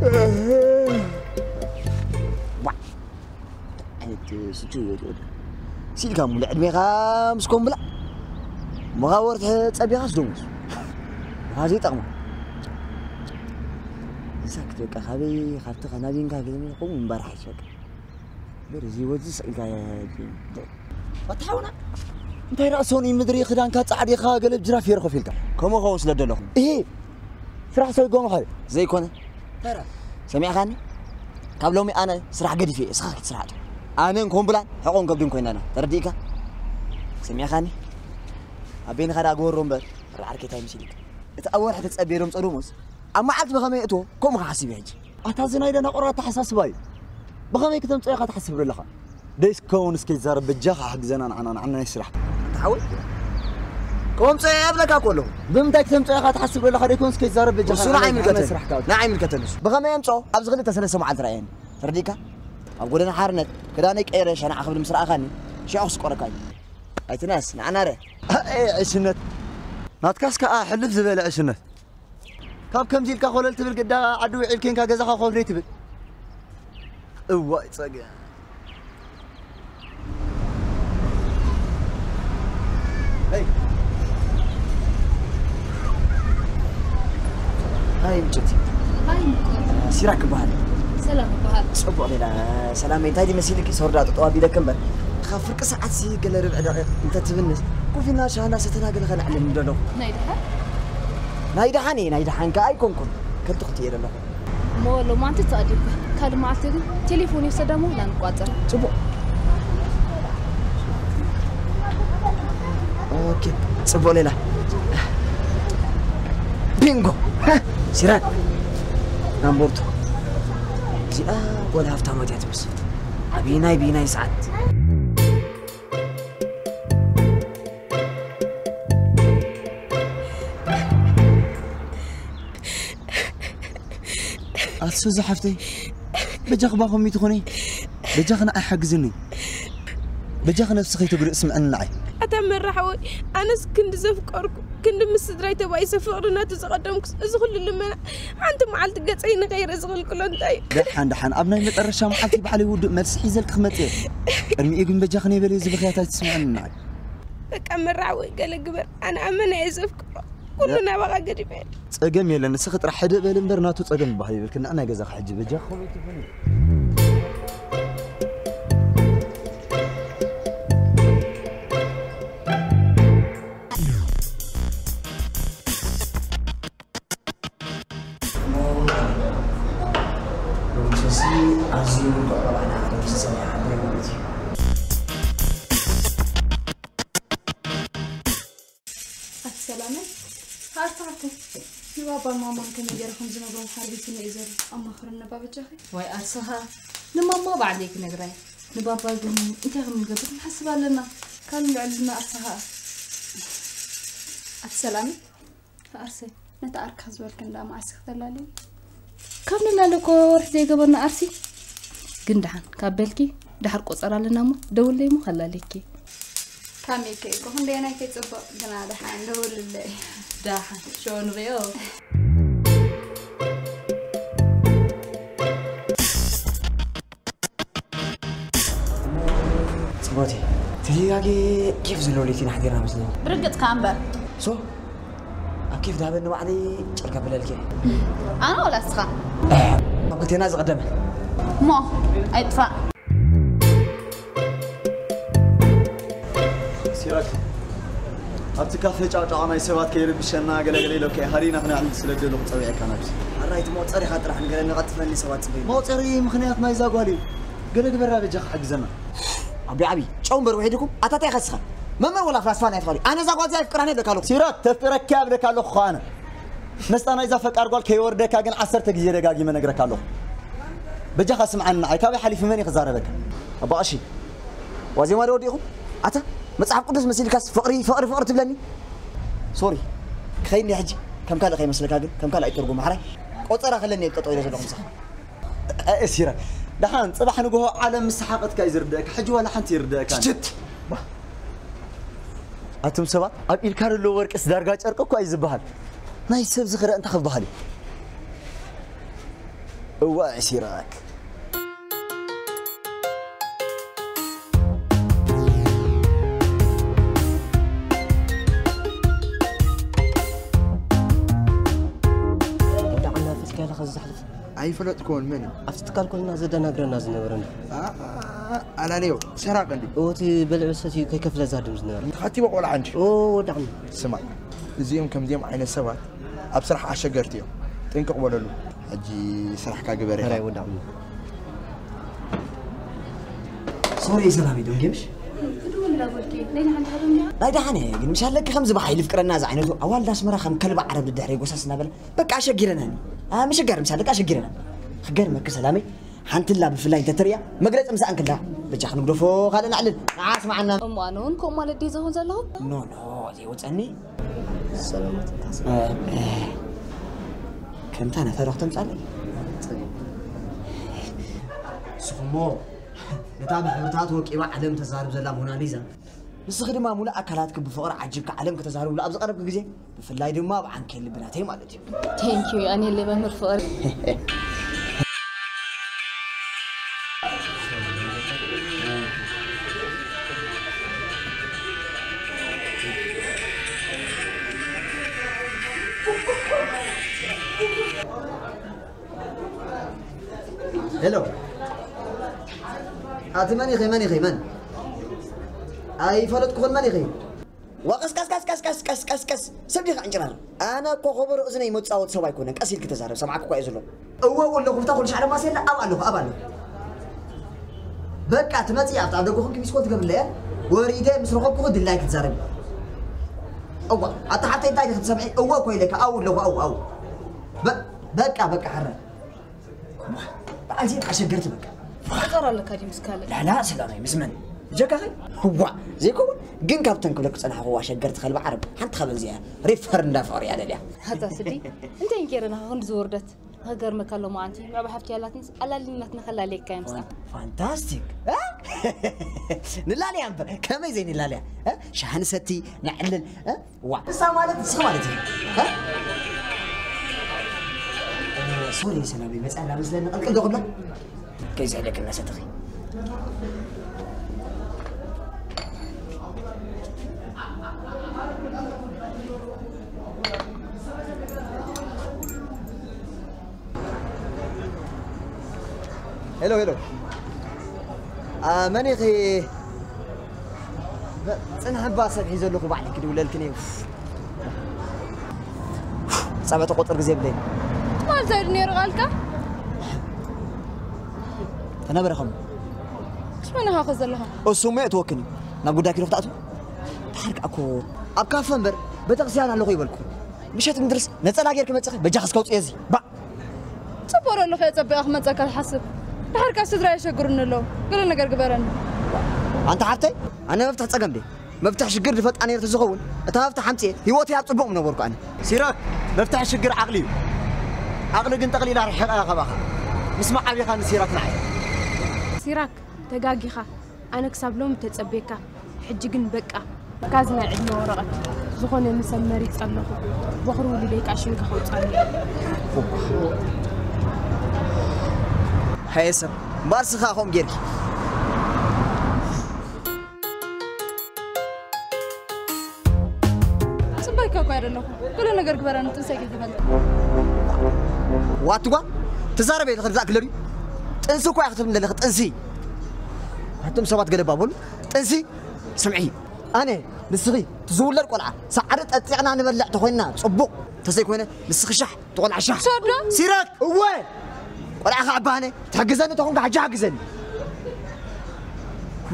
ዋ፣ ዓይነት ስቱ ወዲ ወዲ። ሲልካ ሙሉ ዕድሜኻ ምስ ኮምብላ መኻወርቲ ጸቢኻስ ደሞዝ። ምኻ ዘይጠቕማ። እዛ ክትበቃ ካበይ፣ ካብቲ ከናቢንካ ገለ ምን ኹም እምበር ሓይሽ በቃ። በር እዚ ወዲ ስኢልካ ኣታ ሓውና፣ እንታይ ራእሶን እዩ ምድሪ ክዳንካ ጻዕዲኻ ገለ ጅራፍ የርኸፍ ኢልካ። ከምኡ ኸውን ስለ ደለኹ። እሂ፣ ስራሕ ሰው ይጎምኻ እዩ። ዘይኮነ። ተራ። ሰሚዕኻኒ? ካብ ሎሚ ኣነ ስራሕ ገዲፈ እየ፣ እስኻ ክትስራሕ ኣትው። ኣነን ኮምብላን ሕቖን ከብድን ኮይናና። ተረዲእካ? ሰሚዕኻኒ? ኣቤ ንኻ ደኣ ግበሮ እምበር፣ ኣርባዓ ዓርከይ እንታይ መሲልካ? እቲ ኣብ ወርሒ ተጸብየ ዶ ምጸ ደሞዝ፣ ኣብ መዓልቲ ብኸመይ እእትዎ፣ ከምኡ ክሓስብ እየ ሕጂ። ኣታ እዚ ናይ ደናቑር ኣተሓሳስባ እዩ። ብኸመይ ክተምጽኦ ኢኻ ትሓስብ ዘለኻ? ደይስ ከውን እስከ ይዛረብ በጃኻ ሓግዘና ንዓና፣ ንዓና ናይ ስራሕ። ኣታ ሓወይ፣ ከምጽኦ እየ እብለካ እኮ ኣለኹ። ብምንታይ ክተምጽኦ ኢኻ ትሓስብ ዘለኻ? ደይኮን እስከ ይዛረብ በጃኻ እሱ ንዓና፣ ንዓይ ንዓና ይምልከተኒ። ስራሕ ካብ ንዓይ ይምልከተኒ እሱ። ብኸመይ ኣምጽኦ? ኣብዚ ክልተ ሰለስተ መዓልቲ ረኣየኒ። ተረዲእካ? ኣብ ጎደና ሓርነት ክዳነይ ቀይረ ሸናዕ ክብል ምስ ረኣኻኒ፣ ሽዑ ክስቆረካ እዩ። ኣይትነስ፣ ንዓና ረ። ኣይ፣ ዕሽነት። ናትካስ ከኣ ሕልፍ ዝበለ ዕሽነት። ካብ ከምዚ ኢልካ ኮለል ትብል ግዳ ዓዲ ውዒል ኬንካ ገዛኻ ኮፍ ደይ ትብል። እዋይ ጸገም። ሄይ። ሃይ ምጭት። ሃይ ምቁር። ሲራክ ይበሃል። ሰላም ይበሃል። ጽቡቕ ሌላ ሰላመይ እንታይ ድዩ መሲልኪ ሶርዳ ጥጠዋ ቢለክ እምበር። ካብ ፍርቂ ሰዓት ሲ ገለ ርብዒ ደቂቕ እንተ ትብንስ ኮፊና ሻሃና ሰተና ገለ ከነዕልል እንደለኹ። ናይ ደሓን? ናይ ደሓን እየ፣ ናይ ደሓን ከኣ ኣይኮንኩን። ከልቲ ክልተ እየ ዘለኹ። እሞ ሎማንቲ ተቐዲምካ። ካልእ መዓልቲ ግን ቴሌፎን ይውሰዳ እሞ ላንቋጸር። ጽቡቕ። ኦኬ፣ ጽቡቕ ሌላ። ቢንጎ። ሲራክ። ናምቦርቱ። እዚኣ ጓል ሃፍታማት እያ ትመስል። ኣብ ናይ ብናይ ሰዓት። ኣቲ ሶዚ ሓፍተይ፣ በጃኺ እባ ከምኡ ትኾኒ? በጃኺ ንዓይ ሓግዝኒ። በጃኺ ነብስኺ ከይተጉድኢ ስምዕኒ ንዓይ። ኣታ መራሕ ወይ፣ ኣነስ ክንዲ ዘፍቀርኩ፣ ክንዲ ምስ ስድራይ ተባኢሰ ፍቕሪ ናቱ ዝቐደምኩስ፣ እዚ ኩሉ ልመና ሓንቲ መዓልቲ ገጸይ ንኸይርኢ ዝኽልክሎ እንታይ እዩ? ደሓን፣ ደሓን፣ ኣብ ናይ መጨረሻ መዓልቲ ባዕለይ ውዱእ መልሲ ሒዘልኪ ክመጽእ እየ። ቅድሚኡ ግን በጃኺ ነይ በሊ፣ እዚ ብኽያት ኣይትስምዕኒ ንዓይ። በቃ መራሕ ወይ፣ ገለ ግበር፣ ኣነ ኣመና እየ ዘፍቅሮ። ኩሉ ናባኻ ገዲፈ። ጸገም የለን፣ ንስኺ ጥራሕ ሕድእ በሊ እምበር ናቱ ጸገም ይበሃል የብልክን። ንዕናይ ገዛኻ ሕጂ በጃኺ ከመይ ትኾኒ? ሎምሰሲ ኣዝዩ ምልኩዕ ቆልዓ ኢና ክንርኢ ዝጸኒሕና ማለት እዩ። ኣቲ ሰላመይ፣ ኣርታዕቲ ንባባን ማማን ከመይ ገይረ ከም ዝነግሮም ሓርቢትኒ እዩ ዘሎ። ኣማኽርኒ እባ በጃኺ። ዋይ ኣርሰኻ፣ ንማማ ባዕለይ ክነግራ እየ። ንባባ ግን እንታይ ከም ንገብር ንሓስብ ኣለና። ካብ ንልዕልና ኣርሰኻ። ኣቲ ሰላመይ፣ ኣርሰይ፣ ነቲ ዓርክኻ ዝበልክን ደኣ መዓስ ኢኺ ተላልዪ? ካብ ንላለ እኮ ወርሒ ዘይገበርና ኣርሲ። ግን ደሓን ካብ በልኪ፣ ደሓር ቆጸራ ኣለና እሞ ደውለይ እሞ ከላልየኪ። ካሜከ እኮ ክንደየናይ ከይጽብቕ ግና ደሓን ደውልለይ። ደሓን፣ ሸው ንሪኦ። ጽብቕቲ፣ ተደጋጊ ኬፍ ዘለዎ ለይቲ ኢና ሓዲርና መስለኒ። ብርግጽ ከኣ እምበር። ሶ፣ ኣብ ኬፍ ዳበኒ ባዕለይ ጨርካ ብለልኪ። ኣነ ወላ እስኻ? ኣብ ክልቴና ዝቐደመ። እሞ፣ ኣይጥፋእ። ሲራክ፣ ኣብቲ ካፌ ጫውጫዋ ናይ ሰባት ከይርብሸና ገለገለ ኢሎካ እየ ሃሪና ክነዕልል ስለ ደለኹ ጸዊዐካ ናብዚ። ኣራይ፣ እቲ መቑጸሪኻ ጥራሕ ንገረኒ፣ ቀልጥፈኒ ሰባት ጽበዩ። መቑጸሪ ምኽንያት ናይዛ ጓል እዩ። ገለ ግበራ በጃኻ ሓግዘና። ኣቢ ዓቢ፣ ጨው እምበር ውሒድኩም፣ ኣታ ታይ ከስኻ? መምህር ወላ ፍላስፋ ናይ ትኻሉ። ኣነ እዛ ጓል እዚኣ የፍቅራን የብለካ ኣለኹ። ሲራክ፣ ተፍቅረኪ እያ እብለካ ኣለኹ ኸኣ ኣነ። መስጣ ናይዛ ፈቃር ጓል ከይወርደካ ግን ዓሰርተ ግዜ ደጋጊመ ነግረካ ኣለኹ። በጃኻ ስምዓኒ ንዓይ፣ ካበይ ሓሊፉ መን እዩ ክዛረበካ? ኣባ ቀሺ፣ ዋዜማ ዶ ወዲእኹም? ኣታ፣ መጽሓፍ ቅዱስ መሲልካስ ፍቕሪ፣ ፍቕሪ፣ ፍቕሪ ትብለኒ? ሶሪ፣ ክኸይድ እየ ሕጂ። ከም ካልእ ከይመስለካ ግን፣ ከም ካልእ ኣይትተርጉም። ሓራይ፣ ቆጸራ ከለኒ እየ ጠጠው ኢለ ዘለኹ ምሳኻ። ኣይ፣ ሲራክ፣ ደሓን ጽባሕ ንግሆ ዓለም ምስ ሰሓቐትካ እዩ ዝርድኣካ፣ ሕጂ ዋላ ሓንቲ ይርድኣካ። ትችት! ባ-፣ ኣቱም ሰባት፣ ኣብ ኢድካ ዘሎ ወርቅስ ዳርጋ ጨርቂ እኳ እዩ ዝበሃል። ናይ ሰብ ዝኽረ እንታይ ክበሃል እዩ? እዋይ ሲራክ። ወደ ዓና ፊት ከለኸ ዝሓልፍ ኣይፈለጥኩዎን። መን እዩ? ኣብቲ ትካል ኮንና ዘደናግረና ዝነበረ እንዶ። ኣ-፣ ኣላለዮ፣ ሰራቂ እንዲ። ኦ፣ እቲ በልዑ ሰትዩ ከይከፍለ ዛድም ዝነበረ። ተኻቲቦ ቆልዓ እንዲ። ኦ፣ ወዳዕና። ስማዕ፣ እዚኦም ከምዚኦም ዓይነት ሰባት ኣብ ስራሕ ኣሸገርቲ እዮም። ጥንቅቕ በለሉ። ሕጂ ስራሕካ ግበር ኢኻ። ሕራይ ወዳዕና። ሶሪ፣ ሰላም ይደው ጌምሽ? ክድውል እንዳበልኪ፣ ናይ ደሓን ሓደም ዲያ? ናይ ደሓን እየ፣ ግን ምሽ ኣለኪ ከምዚ ብሓይሊ ፍቅረና ዝዓይነቱ ኣዋልድ ኣስመራ ከም ከልቢ ዓረብ ድድሕሪ ጎሳስ እናበለ በቃ ኣሸጊረናኒ። ኣ፣ ምሽጋር ምሳለ ኣሸጊረናኒ። ክገርመኪ ሰላመይ፣ ሓንቲ ላ ብፍላይ እንተትርእያ መግለጺ ምሳኣን ክላ በጃ ክንግደፎ ካልእ ንዕልል። ንዓ ስማዓና። እሞ ኣነ እውን ከምኡ ማለት ድየ ዝኸውን ዘለኹ? ኖ፣ ኖ፣ ዘይወጸኒ። ሰላማት እንታስ? እ፣ እ፣ ከምታ ነፈረ ክተምጻለይ። ንስኹሞ ነታ ብሕብርታት ወቂባ ዓለም ተዛርብ ዘላ ሞናሊዛ፣ ንስኺ ድማ ሙሉእ ኣካላትኪ ብፍቕሪ ዓጂብካ ዓለም ከተዛርብሉ ኣብ ዝቐረብኪ ግዜ፣ ብፍላይ ድማ ኣብ ዓንኬል ልቢ ናተይ ማለት እዩ። Thank you፣ የቐንየለይ መምህር ፍቕሪ። ሄሎ። ኣቲ መን ኢኺ? መን ኢኺ? መን? ኣይፈለጥኩኽን፣ መን ኢኺ? ዋ፣ ቀስ፣ ቀስ፣ ቀስ፣ ቀስ፣ ቀስ፣ ቀስ፣ ቀስ፣ ቀስ። ሰብ ዲኻ ዕንጭራር? ኣነ እኮ ከበሮ እዝነይ መጻወቲ ሰብ ኣይኮነን። ቀስ ኢልኪ ተዛረብ፣ ሰማዕኩ እኳ እየ ዘሎ። እወ፣ እወ ኣለኹ። ብታ ኩሉ ሻዕለ ማስ የለ፣ ኣብ ኣለኹ፣ ኣብ ኣለኹ። በቃ፣ ትመጺ፣ ኣብታ ኣብ ደገ ኮንኪ ሚስኮል ትገብርለ እየ። ወሪደ ምስ ረኸብኩኺ ድላይ ክትዛረቢ። እዋ፣ ኣታ ሓፍተይ እንታይ ዲኺ ትሰምዒ? እወ እኮ ኢለካ፣ ኣው ኣለኹ፣ ኣው፣ ኣው። በ-፣ በቃ፣ በቃ፣ ሕረ። በዓል ዜን ኣሸገርቲ በቃ። ፍቕር ኣለካ ድዩ ምስ ካልእ? ላላ ሰላማይ ምስ መን? ብጀካኺ? እዋ፣ ዘይከውን። ግን ካብተን ክብለክ ዝጸናሕኩዋ ኣሸገርቲ ከልቢ ዓረብ ሓንቲ ካብን እዚኣ ሪፈር እንዳ ፍቕሪ እያ ደልያ። ኣታ ስዲ፣ እንታይ ገይረ ናኻ ክንዲ ዝወርደት? ክገርመካ ኣሎ መዓንቲ፣ ምዕባይ ሓፍቲ ያላትንስ ኣላሊናትና ከላልየካ እየ ምስኣ። ፋን-፣ ፋንታስቲክ። እ? ንላልያ እምበር፣ ከመይ ዘይንላልያ? እ? ሻሂ ንሰቲ፣ ነዕልል፣ እ? ዋ፣ እሳ ማለት ንስኺ ማለት እዩ። እ? እ፣ ሶሪ ሰላም ይመጽኣ እንዳመስለኒ ቅልቅል ዶ ክብላ? ከይስሕደክ እናሰተኺ። ሄሎ፣ ሄሎ። ኣ፣ መን ኢኺ? በ-፣ ጽንሕ እባ፣ ሰብ ሒዘ ኣለኹ፣ ባዕለይ ክድውለልክን እየ። ጸበተ ቁጽር ግዜ የብለይን። ማለት እዩ ነይሩ ቃልካ? ተነበረ ኸም። ምስ መን ኢኻ ከ ዘለኻ? እሱ እሞ የእትወክን እዩ። ናብ ጉዳይ ኪዶ ክትኣትው? ድሓር ከኣ እኮ ኣብ ካፈ እምበር ቤተክርስትያን ኣለኹ ይበልኩ። ምሸት ምድርስ ነጸላ ጌርኪ መጺኺ በጃኺ እስከ ውጽእ እዚ። ባ ጽቡቕ ኣለኹ እየ ጸቢቐ ክመጸካ ዝሓስብ። ድሓር ከኣ ስድራ የሸግሩኒ ኣለዉ። ገለ ነገር ግበረኒ። ኣንታ ሓፍተይ፣ ኣነ መፍትሕ ጸገም ድየ? መፍትሕ ሽግር ዝፈልጣ ነይረ ተዝኸውን፣ እታ መፍትሕ ኣምጽኤ ህይወተይ ኣብ ጽቡቕ ምነበርኩ ኣነ። ሲራክ፣ መፍትሒ ሽግር ዓቕሊ እዩ። ዓቕሊ ግን ጠቕሊላ ርሒቓ እያ ካባኻ። ምስ መዓቢኻ ንሲራክ ንዓይ። ሲራክ፣ ተጋጊኻ። ኣነ ክሳብ ሎሚ ተጸቤካ። ሕጂ ግን በቃ። ካዝ ናይ ዕድመ ወረቐት ዝኾነ ንሰብ መሪጸ ኣለኹ። በኹሪ ውሉደይ ከኣ ሽምካ ከውጻሉ። ሃየ ሰብ፣ እምበኣር ስኻ ከምኡ ጌርኪ። ጽባይካ እኮ ኣይደለኹ። ገለ ነገር ግበረኒ፣ ጥንሰይ ከይተፈልጠ። ዋትዋ፣ ትዛረበ የለ ክርዳእ ክለድዩ። ጥንሲ እኮ እያ ክትብል ዘለኺ፣ ጥንሲ። ኣቱም ሰባት ገለባ በሉ፣ ጥንሲ። ስምዒ፣ ኣነ፣ ንስኺ፣ ትዝውለድ ቆልዓ፣ ሳዕሪ ጠጢቕና ንበልዕ ተኾይንና፣ ጽቡቕ። እንተዘይኮይነ፣ ንስኺ ሻሕ፣ እቲ ቆልዓ ሻሕ። ሶዶ? ሲራክ! እወ! ቆልዓ ከዕባነ፣ ትሕግዘኒ ተኾንካ ሕጂ ሓግዘኒ።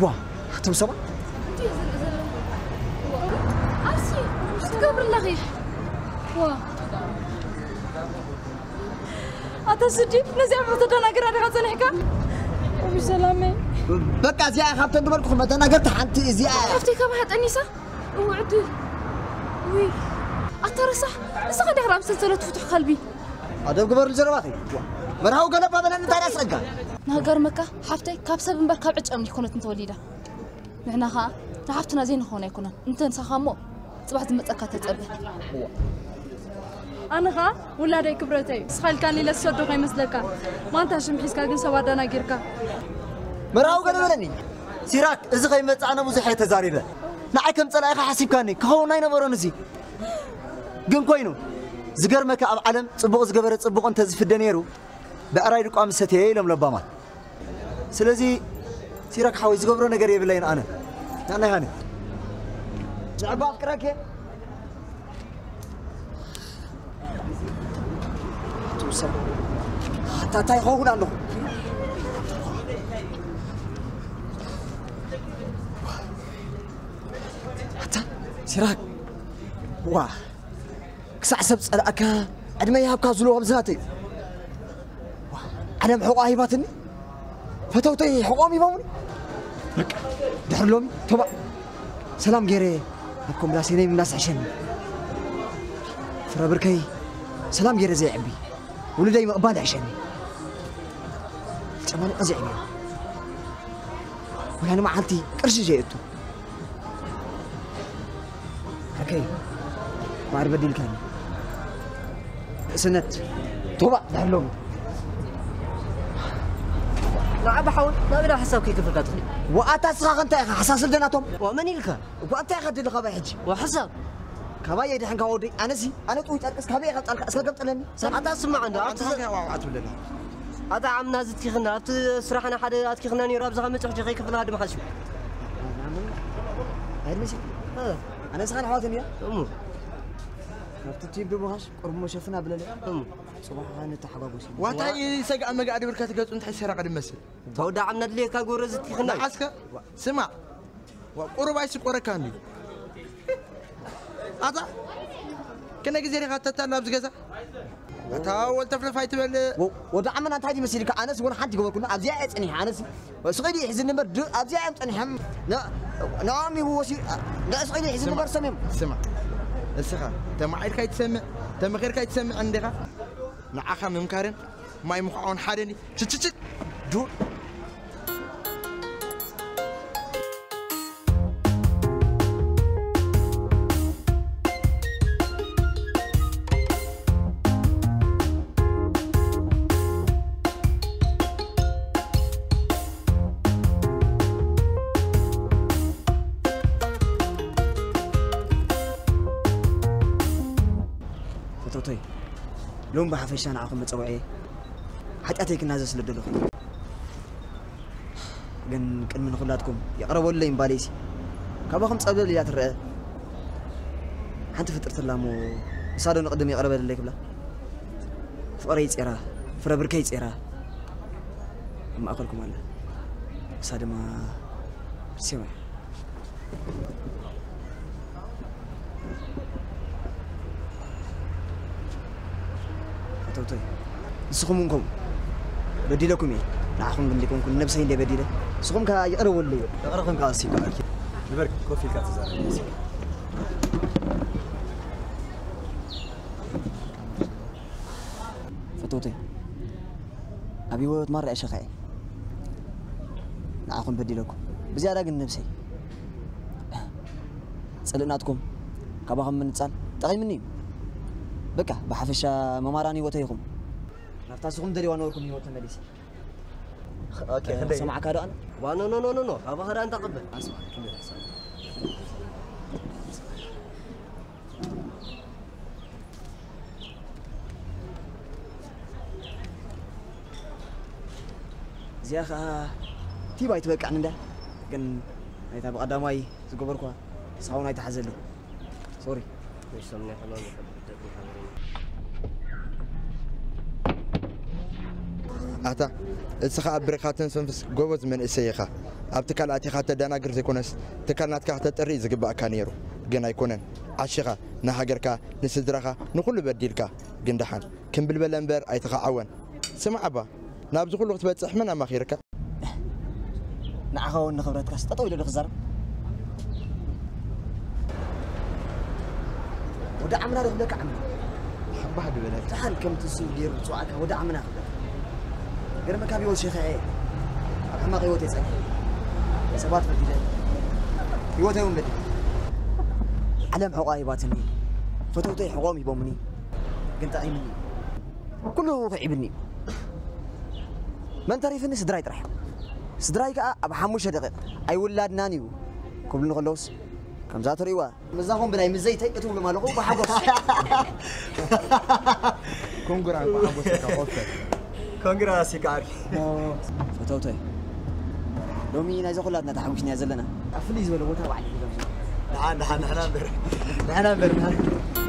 ዋ፣ ኣቱም ሰባት። ኣሲ፣ ትገብሪ ኣለኺ? ዋ። ኣታ ስዲ፣ ነዚኣ ከተደናግራ ዲኻ ጸኒሕካ? እሚ ሰላመይ። በቃ፣ እዚኣ እያ ካብተን ዝበልኩኹም መደናገርቲ ሓንቲ እዚኣ እያ። ሓፍተይ፣ ካብ ሃጠኒሳ? እው ዕድል። ውይ፣ ኣታ ረሳሕ፣ ንስኻ ዲኻ ኣብ ሰንሰለት ፍቱሕ ከልቢ? ኣደብ ግበርሉ ዘረባኺ። መርሃዊ ገለባ በለኒ፣ እንታይ ደኣ ጸጋ? ንሃገር መካ፣ ሓፍተይ፣ ካብ ሰብ እምበር ካብ ዕጨም ይኮነትን ተወሊዳ። ንሕና ኸኣ ንሓፍትና ዘይንኸውን ኣይኮነን። እንተ ንስኻ እሞ ጽባሕ ዝመጸካ ተጸበ። ኣነ ኸኣ ውላደይ ክብረተይ፣ ንስኻ ኢልካኒ ኢለ ዝሰዶ ከይመስለካ። ማንታ ሽም ሒዝካ ግን ሰብ ኣዳናጊርካ። መርኣዊ ገለ በለኒ። ሲራክ፣ እዚ ከይመጽእ ኣነ ብዙሕ እየ ተዛሪበ። ንዓይ ከም ጸላኢኻ ሓሲብካኒ ክኸውን ኣይነበሮን እዚ። ግን ኮይኑ፣ ዝገርመካ ኣብ ዓለም ጽቡቕ ዝገበረ ጽቡቕ እንተ ዝፍደ ነይሩ፣ ብዕራይ ድቋ ምሰተየ ኢሎም ለባማት። ስለዚ ሲራክ ሓወይ ዝገብሮ ነገር የብለይን ኣነ። ናናይ ሃኒ። ንዕባ ኣፍቅረክ እየ። ኣታ እንታይ ይኸውን ኣለኹ? ኣታ ሲራክ ዋ ክሳዕ ሰብ ጸላእካ ዕድመ ይሃብካ ዝብሎ ከምዚ ናተይ። ዓለም ሕቖ ሂባትኒ ፈተውተይ ሕቖም ሂቦምኒ። በቃ ድሕሪ ሎሚ ቶባ ሰላም ገይረ ኣብ ኮምላሴነይ ምምላስ ሕሸኒ። ፍረ ብርከይ ሰላም ገይረ ዘይዕቢ ውሉደይ ምቕባል ሕሸኒ። ጨማሊቐ ዘይዕብዮ ወላ ንመዓልቲ ቅርሺ ዘየእቱ ዓርከይ ማዕር በዲልካኒ። ንእስነት ቶባእ ድሕሎም ንዓ ብሓውን ናብ ኢዳ ሓሳብ ከይከፈልካ ትኽእል። ወኣታ ስኻ ከ እንታይ ኢኻ ሓሳስል ደናቶም? ዋ መን ኢልካ? እኳ እንታይ ኢኻ ትደሊ ካባይ ሕጂ? ዋ ሓሳብ ካባይ የድሕንካ ወደይ ኣነሲ ኣነ ጥውይ ጨርቅስ ካበይ ኢኻ ጣልካ እስከ ገምጥለኒ። ኣታ ስማዕ እንዶ ኣብቲ ኣታ ከዋውዓት ብለና። ኣታ ዓምና ዝትኪኽና ኣብቲ ስራሕና ሓደ ኣትኪኽና ነይሩ ኣብዛ መጽ ሕጂ ከይከፈልካ ድማ ሓስዩ። ኣይድመሲ ኣነ ስኻን ኣሕዋትን እያ እሙ ካብቲ ቲብ ድቦኻሽ ቁርብ መሸፍና ብለለ እሙ ጽባሕ ንተሓጓጎስ እዩ ዋታይ ሰግኣ መግኣ ድብርካ ትገጹ እንታይ ሰራቂ ድመስል ተወዳ ዓምና ድልየካ ጎረ ዝትኪኽና ንዓስከ ስማዕ ቁሩብ ኣይስቆረካ እንዲ ኣታ ክነ ግዜ ዲኻ ተታሎ ኣብዚ ገዛ ኣታ ወልተፍለፍ ኣይትበል ወዲ ዓመና እንታይ ይመስልካ ኣነስ እውን ሓንቲ ገበርኩና ኣብዚኣ እየ ፀኒሐ ኣነስ ስቕ ኢሉ ይሕዝኒ እምበር ኣብዚኣ እዮም ፀኒሖም ንኦም ይወሲ ንስቕ ኢሉ ይሕዝኒ እምበር ሰም እዮም ስማ እስኻ ተማዒድካ ይትሰምዕ ተመኺርካ ይትሰምዕ እንዲኻ ንዓኻ ምምካርን ማይ ምኹዓውን ሓደ እንዲ ችችችት ዱ ፈተውተይ ሎም ብሓፈሻ ንዓኹም መፀውዐየ ሓጢኣተይ ክናዘ ስለ ደለኹ ግን ቅድሚ ንኹላትኩም ይቕረ በሉለይ እምባለይሲ ካባኹም ጸብለል ኢላ ትረአ ሓንቲ ፍጥርቲ ኣላ እሞ ንሳ ዶ ንቕድም ይቕረ በልለይ ክብላ ፍቕረይ ጼራ ፍረ ብርከይ ጼራ ኣብ ማእከልኩም ኣላ ንሳ ድማ ርሴማ ፈተውተይ ንስኹም እውን ከምኡ በዲለኩም እየ ንዓኹም ግን ዘይኮንኩ ንነብሰይ እንደ በዲለ ንስኹም ከ ይቕረ በሉለይ ይቕረ ኮንካ ኣስ ይበኣልኪ ንበር ኮፍ ኢልካ ተዛረብ ፈተውተይ ኣብ ህይወት ማራ እየ ሸኻዒ ንዓኹም በዲለኩም ብዝያዳ ግን ነብሰይ ጽልእ ናትኩም ካባኹም ምንጻል ጠቒምኒ እዩ በቃ ብሓፈሻ መማራን ህይወተይ ኢኹም ናብታ ንስኹም ደልዋ ነበርኩም ህይወት ተመሊሰ ሰማዕካ ዶ ኣነ ዋኖ ኖ ኖ ኖ ካባኻ ዳ እንተቐበል እዚኣ ኸዓ ቲብ ኣይትበቅዕን እንዳ ግን ናይታ ብቐዳማይ ዝገበርኳ ሳውን ኣይትሓዘለይ ሶሪ ንሶም ናይ ሕማም ይፈልጥ ኣታ እስኻ ኣብ ብሬኻ ተንሰንፍስ ጎበዝ መንእሰይ ኢኻ ኣብ ትካል ኣቲኻ ተደናግር ዘይኮነስ ትካል ናትካ ክተጥሪ ዝግባእካ ነይሩ ግን ኣይኮነን ዓሺኻ ንሃገርካ ንስድራኻ ንኹሉ በዲልካ ግን ደሓን ክምብል በለ እምበር ኣይተኻዓወን ስማዕ ኣባ ናብዚ ኩሉ ክትበጽሕ መን ኣማኺርካ ንዓኻ እውን ንኽብረትካስ ጠጠው ኢለ ዶ ክዛረብ ወዲ ዓምና ዶ ክብለካ ዓምና ሓባህ ድበለ ደሓን ከምቲ እሱ ገይሩ ዝፅዋዕካ ወዲ ዓምና ክብለካ ገርመካ ኣብ ህይወት ሸኺዐ ኣብ ሕማቕ ህይወት የፀኒሐ ሰባት በዲለ ህይወተይ እውን በዲለ ዓለም ሕቋ ሂባትኒ ፈተውተይ ሕቆም ሂቦምኒ ግን ጠቒምኒ። ኩሉ ክዒብኒ እዩ። መን ተሪፍኒ? ስድራይ ጥራሕ። ስድራይ ከኣ ኣብ ሓሙሽተ ደቂቕ ኣይውላድናን እዩ ክብሉኒ ከለውስ፣ ከምዛ ትርእይዋ፣ ምዛኹም ብላይ ምስ ዘይተይ እትብሎም ኣለኹ ብሓጎስ። ኮንግራ እንኳ ሓጎሰካ ኦፈር። ኮንግራ ሲካሪ። ፈተውተይ፣ ሎሚ ናይዚ ኩላትና ተሓጒስና ዘለና ኣብ ፍልይ ዝበለ ቦታ ባዕሊ ሒዞም። ደሓን ደሓን ንሕና እምበር ንሕና እምበር ንሕና